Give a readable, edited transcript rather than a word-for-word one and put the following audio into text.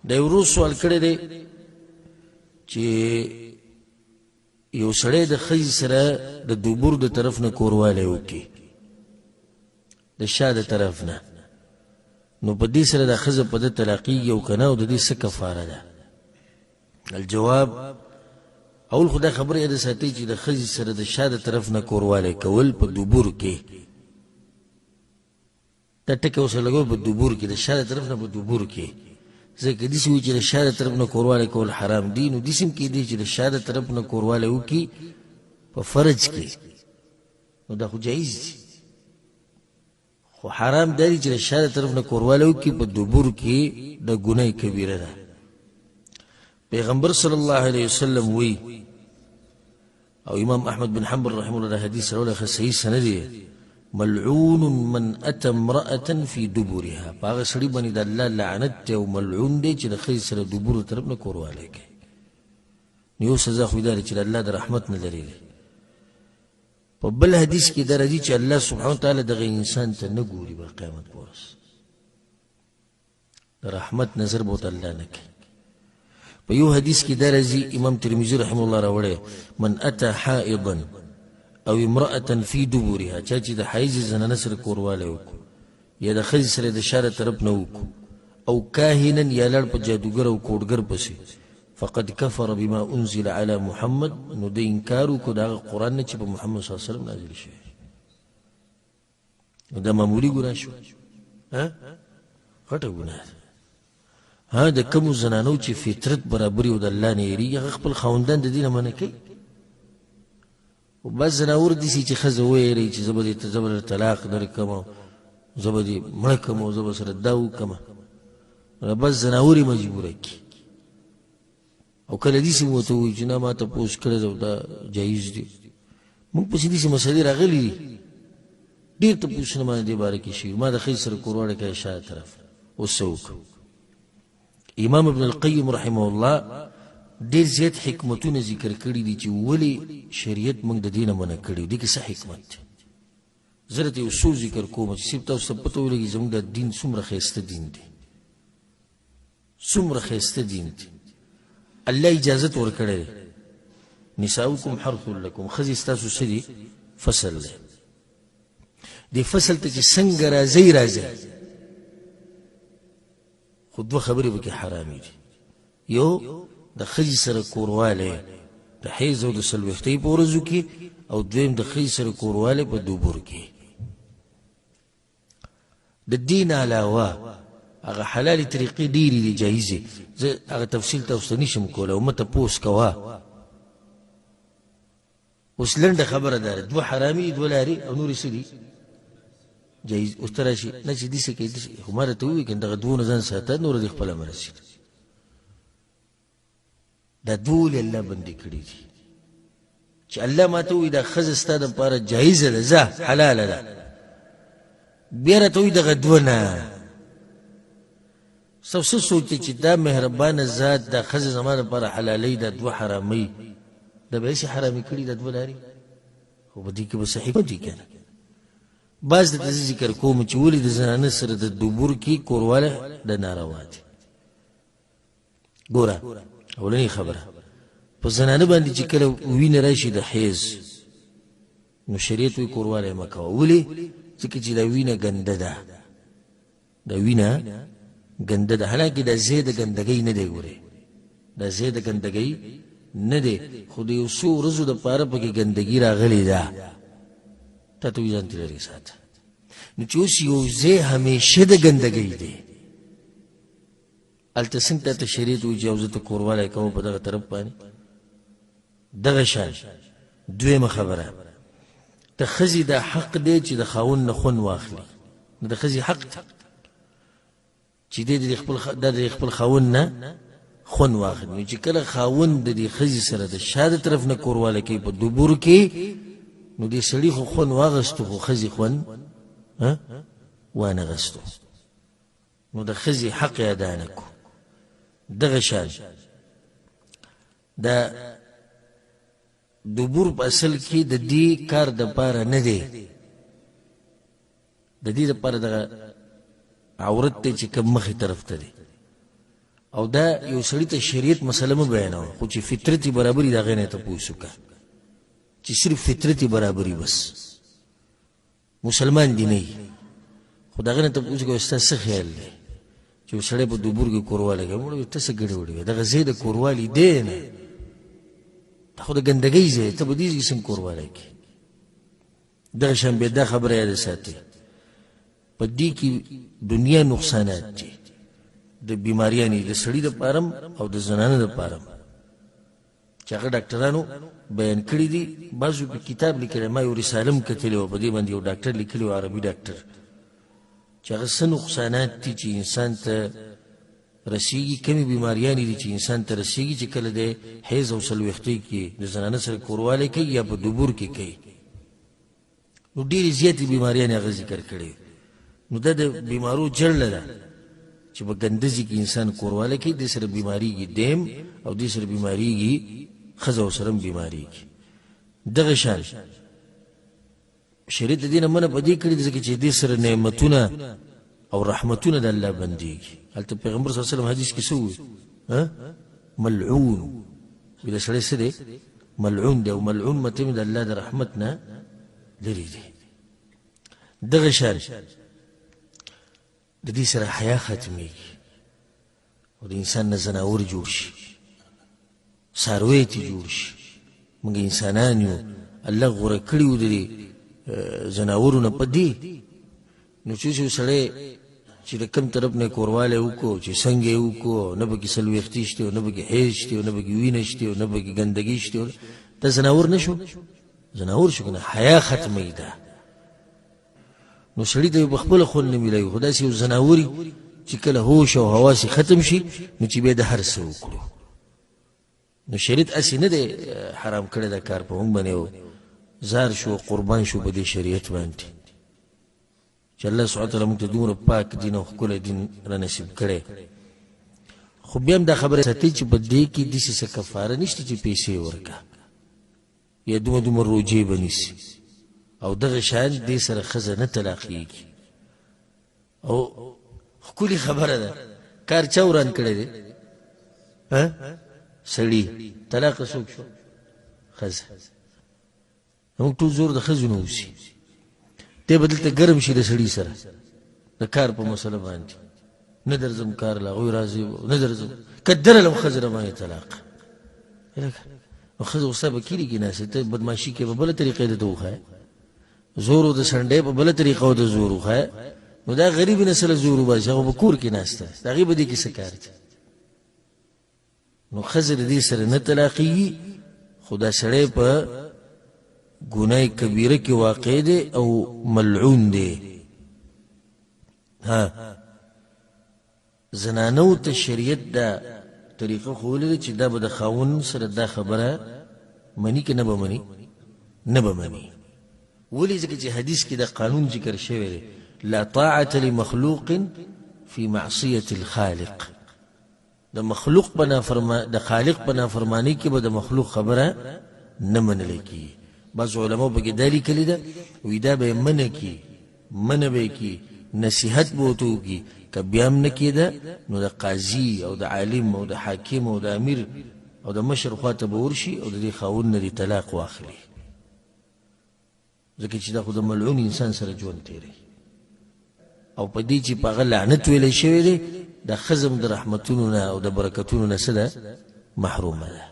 د ورو سوال کړی دی چې یو سړی د ښځې سره د دوبر د طرف نه کوروالی وکړي، د شا د طرف نه، نو په دې سره د ښځه په ده طلاقېږي او که نه، او د دې څه کفاره ده؟ الجواب، اول خو دا خبره یاده ساتئ چې د ښځې سره د شا د طرف نه کوروالی کول په دوبر کې، دا ټکی ورسره لګول په دوبر کې، د شا د طرف نه په دوبر کې، ځکه داسې وي چې د شا د طرف نه کوروالی کول حرام دي، نو داسې هم کېدی چې د شا د طرف نه کوروالی وکړي په فرج کې، نو دا خو جایز دي، خو حرام دا دي چې د شا د طرف نه کوروالی وکړي په دوبر کې، د ګناه کبیره ده. پیغمبر صلی الله علیه وسلم وی، او امام احمد بن حنبل رحمه الله دا حدیث راوړی، ښه صحیح سند دی، ملعون من اتى امرأة في دبرها، په هغه سړي باندې د الله لعنت دی او ملعون دی چې د ښځې سره دبر د طرف نه کوروالی کوي. نو یو سزا خو یې دا ده چې د الله د رحمت نه لرې دی. په بل حدیث کې دا راځي چې الله سبحانه وتعالی دغه انسان ته نه ګوري بل قیامت په ورځ، د رحمت نظر به ورته الله نه کوي. په یو حدیث کې دا راځي، امام ترمذي رحمه الله راوړی، من اتى حائضا او امرأة في دبرها، چا چې د حیض زنانه سره کوروالی وکړو یا د ښځې سره د شا د طرف نه وکړو، او کاهنا یا لاړ په جادوګر او کوډګر پسې، فقد کفر بما انزل على محمد، نو د انکار وکړو د هغه قرآن نه چې په محمد صلی الله علیه وسلم نازل شوی. نو دا معمولي ګناه شوه، ها غټه ګناه ده. ها د کومو زنانو چې فطرت برابري او د الله نه یېرېږي، هغه خپل خاوندان د دې نه منع کوي. او بعض ځناور داسې چې ښځه ویري چې زه به دې زه به طلاق درکړم، زه به دې مړه کړم او زه به سره دا وکړم، نو بعض ځناور یې مجبوره کړي. او کله داسې هم ورته ووایي چې نه ما تپوس کړی دی او دا جایز دی. موږ پسې داسې مسلې راغلي دي، ډېر تپوسونه ما دې باره کې شوي، ما د ښځې سره کورواړی کوي شا طرف اوس څه وکړم؟ امام ابن القیم رحمه الله ډېر زیات حکمتونه ذکر کړي دي چې ولې شریعت موږ د دې نه منع کړي، دې کې څه حکمت دی. زه درته یو څو ذکر کوم چې صرف تاسو ته پته ولګي زموږ دا دین څومره ښایسته دین دی، څومره ښایسته دین دی. الله اجازت ورکړی دی، نساؤکم حرث لکم، ښځې ستاسو څه دي؟ فصل دی. دې فصل ته چې څنګه راځئ راځئ، خو دوه خبرې پکې حرامې دي. یو د ښځې سره کوروالی د حیض او د څلوېښتۍ په ورځو کې، او دویم د ښځې سره کوروالی په دوبر کې. د دې نه علاوه هغه حلالې طریقې ډېرې دي جایزې، زه هغه تفصیل تاسو ته نشم کولی او مه تپوس کوه. اوس لنډه خبره دا ده، دوه حرامي دي، دوه لارې او نورې څه دي جایز. اوس ته راشي نه چې داسې کوي داسې، خو ما راته ووایي که دغه دوو نه ځان ساته، نوره دې خپله مرسي. دا دوه ولې الله بندي کړي دي؟ چې الله ما ته ووایي دا ښځه ستا دپاره جایزه ده، ځه حلاله ده، بیا راته ووایي دغه دوه نه. ستاسو څه سوچ دی چې دا مهربانه ذات دا ښځه زما دپاره حلالوي، دا دوه حراموي، دا به هسې حرامې کړي دا دوه لارې؟ خو په دې کې به څه حکمت وي که نه؟ بعض درته زه ذکر کوم چې ولې د زنانه سره د دوبر کې کوروالی د ناروا دی. ګوره اولنۍ خبره، په زنانه باندې چې کله وینه راشي د حیض، نو شریعت وایي کوروالی مه کوه. ولې؟ ځکه چې دا وینه ګنده ده، دا وینه ګنده ده، حالانکه دا ځای د ګندګۍ نه دی، ګورې دا ځای د ګندګۍ نه دی، خو د یو څو ورځو دپاره پکې ګندګي راغلې ده، تا ته وایي ځان ترې لرې ساته. نو چې اوس یو ځای همیشه د ګندګۍ دی، هلته څنګه تا ته شریعت وایي چې او زه ته کوروالی کوم په دغه طرف باندې؟ دغه شان دویمه خبره، د ښځې دا حق دی چې د خاوند نه خوند واخلي، نو د ښځې حق دی چې دی د خپل د خپل خاوند نه خوند واخلي. نو چې کله خاوند د دې ښځې سره د شا د طرف نه کوروالی کوي په دوبور کې، نو دې سړي خو خوند واغستو، خو ښځې خوند وانه غستو، نو د ښځې حق یې ادا نه کړو. دغه شان د دوبور په اصل کې د دې کار دپاره نه دی، د دې دپاره دغه عورت دی چې کوم مخې طرف ته دی، او دا یو سړي ته شریعت مسله مه بیانوه، خو چې فطرت یې برابري د هغې نه یې تپوس وکړه چې صرف فطرت یې برابري، بس مسلمان دی نه وي، خو د هغې نه تپوس وکړه ستا څه خیال دی چې یو سړی په دوبور کې کوروالی کوي؟ موږ ته څه ګډې وډې وایې، دغه ځای د کوروالي دی نه، دا خو د ګندګۍ ځای، ته په دې ځای کې څنګه کوروالی کوې؟ دغه شان بیا دا خبره یاده ساتئ، په دې کې دنیا نقصانات دي، د بیماریانې د سړي دپاره هم او د زنانه دپاره هم، چې هغه ډاکټرانو بیان کړي دي. بعضو په کتاب لیکلی، ما یو رساله هم کتلې وه په دې باندې، یو ډاکټر لیکلی و، عربي ډاکټر، چې هغه څه نقصانات دي چې انسان ته رسیږي، کمې بیماریانې دي چې انسان ته رسیږي چې کله دی حیض او څلوېښتۍ کې د زنانه سره کوروالی کوي یا په دبور کې کوي، نو ډېرې زیاتې بیماریانې هغه ذکر کړې. نو دا د بیمارو جړله ده چې په ګنده ځای کې انسان کوروالی کوي، دې سره بیماریږي دیم او دې سره بیماریږي ښځه ورسره هم بیماریږي. دغه شان شریعت د دې نه منع په دې کړې ده ځکه چې دې سره نعمتونه او رحمتونه د الله بندیږي. هلته پیغمبر صلی الله علیه وسلم حدیث کې څه وویل؟ ملعون، وی دا سړی څه دی؟ ملعون دی، او ملعون مطلب د الله د رحمت نه لرې دی. دغه شان د دې سره حیا ختمېږي او د انسان نه ځناور جوړ شي، څاروی ترې جوړ شي. موږ انسانان یو، الله غوره کړي وو د دې ځناورو نه په دې. نو چې یو سړی چې د کوم طرف نه کوروالی وکړو، چې څنګه یې وکړو، نه پکې څلوېښتي شته، نه پکې حیض شته، نه پکې وینه شته، نه پکې ګندګي شته، دا ځناور نه شو؟ ځناور شو که نه؟ حیا ختموي ده. نو سړي ته په خپله خوند نه میلاوي، خو داسې یو ځناوري چې کله هوش او حواس یې ختم شي نو چې بیا د هر څه وکړو. نو شریعت هسې نه دی حرام کړی دا کار په موږ باندې، زار شو قربان شو په دې شریعت باندې چې الله سبحانه وتعالی موږ ته دومره پاک دین او ښکلی دین را نصیب کړی. خو بیا هم دا خبره ساتئ چې په دې کې داسې څه کفاره نشته چې پیسې ورکړه یا دومره دومره روژې به نیسي، او دغه شان دې سره ښځه نه طلاقېږي. او ښکلې خبره ده، کار چا وران کړی دی؟ سړي. طلاق څوک شو؟ ښځه. موږ ټول زور د ښځو نه وسي، دی به دلته ګرم شي د سړي سره د کار په مسله باندې، نه درځم کار له هغوی راځي، نه درځم که درلم ښځه راباندې طلاق. نو ښځه خو ستا په کلي کې ناسته، ته بدماشي کوې په بله طریقه یې درته وښایه، زور د سنډۍ په بله طریقه ورته زور وښایه، نو دا غریب نه سره زور وباسي، هغه په کور کې ناسته، د هغې په دې کې څه کار دی؟ نو ښځه د دې سره نه طلاقېږي، خو دا سړی په ګناه کبیره کې واقع دی او ملعون دی. ها زنانو ته شریعت دا طریقه ښوولې ده چې دا به د خاوند سره دا خبره مني که نه به مني؟ نه به مني. ولې؟ ځکه چې حدیث کې د قانون ذکر شوی دی، لا طاعة لمخلوق فی معصیة الخالق. د مخلوق په نافرما د خالق په نافرمانی کې به د مخلوق خبره نه منل کیږي. بعض علماو پکې دا لیکلې ده، وی دا به یې منع کړي، منع به یې کړي، نصیحت به ورته وکړي، که بیا هم نه کېده نو د قاضي او د عالم او د حاکم او د امیر او د مشر خواته به ورشي او د دې خاوند نه دې طلاق واخلي، ځکه چې دا خو د ملعون انسان سره ژوند تېروي او په دې چې په هغه لعنت ویلی شوی دی، د ښځه هم د رحمتونو نه او د برکتونو نه څه ده؟ محرومه ده.